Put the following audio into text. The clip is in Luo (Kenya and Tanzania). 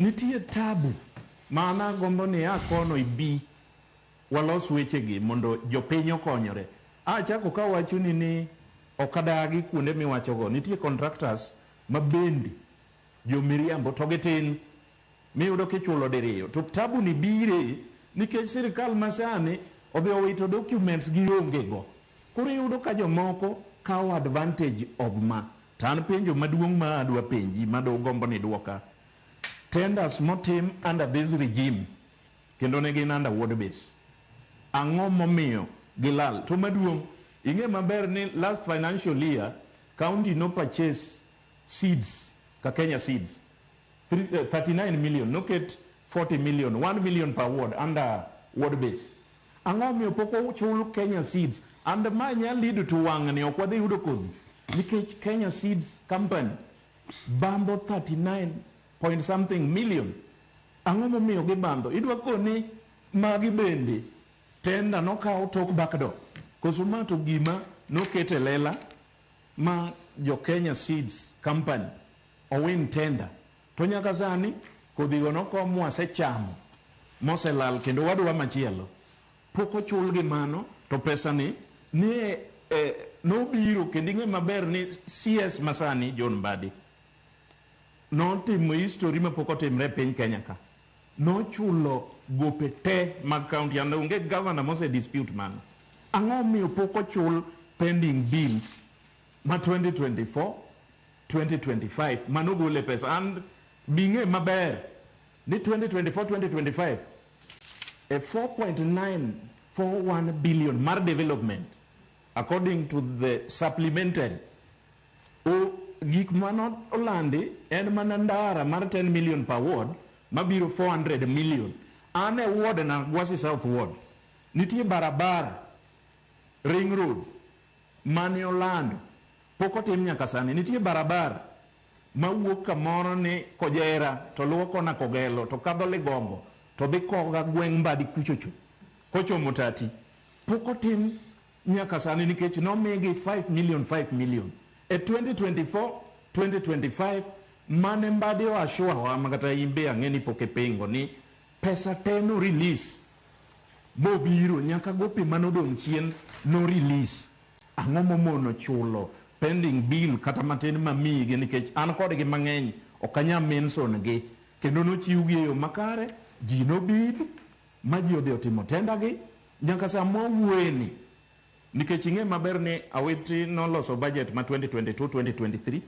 Nitie tabu ma an agombo ni akono ibi walos wechegi mondo jopiny okonyore. Achako kawachoni ni ok adagi kuonde miwachogo. Nitie contractors ma bende jomiriambo to gitin miyudo kichulo diriyo. To tabu ni bire nikech sirikal masani odhi owito documents gionge go. Koro iyudo ka jomoko kawo advantage of ma. To an penjo maduong' ma adwa penji madogombo ni duoka. Tenders motim under this regime kendo ne gin under ward base. Ang'o momiyo gilal? To maduong', ing'e maber ni last financial year county no purchase seeds ka Kenya Seeds 39 million noket 40 million, 1 million per ward under ward base. Ang'o miyo pok ochul Kenya Seeds? And ma nya lead to wang'ni ok wadhi yudo kodhi nikech Kenya Seeds Company bambo 39 point something million. Ang'o momiyo gibambo? Idwa koni magi bende tender nokaw tok backdoor. Koso ma to gima noket e lela ma jo Kenya Seeds Company owin tender. To nyaka sani kodhigo nokom mwasechamo moselal kendo wadwa machielo. Pok ochulgi mano to pesa ni nie nobiro kendo ing'e maber ni CS masani John Mbadi notimo history mapok otimre e piny Kenya ka. Nochulo gope te mag county and onge governor mose dispute mano. Ang'o miyo pok ochul pending bills ma 2024 2025 manogole pesa and bing'e maber ni 2024 2025 e 4.941 billion mar development according to the supplementary o gik mano olandi en mana ndara mar 10 million per ward mabiro 400 million. An e ward na Gwasi South Ward nitie barabara ring road mane olando pok otim nyaka sani. Nitie barabara mawuok kamoro ni Kojera to luwo kona Kogelo to kadho Ligongo to dhi Koga gweng' Mbadi kuchocho kochomo Tati pok otim nyaka sani nikech nomigi 5 million 5 million e 2024 2025 mane Mbadi oassure wa makata in be ang'e ni pok ipingo ni pesa te no release mobiro nyaka gope manodong' chien no release. Ang'o momono chulo pending bill kata matin mamigi nikech an kodgi mang'eny ok anyal mention gi kendo nochiwgi e yo makare ji nobid ma ji odhi otimo tender gi nyaka sama wawuoyeni nikech ing'e maber ni Awiti noloso budget ma 2022 2023.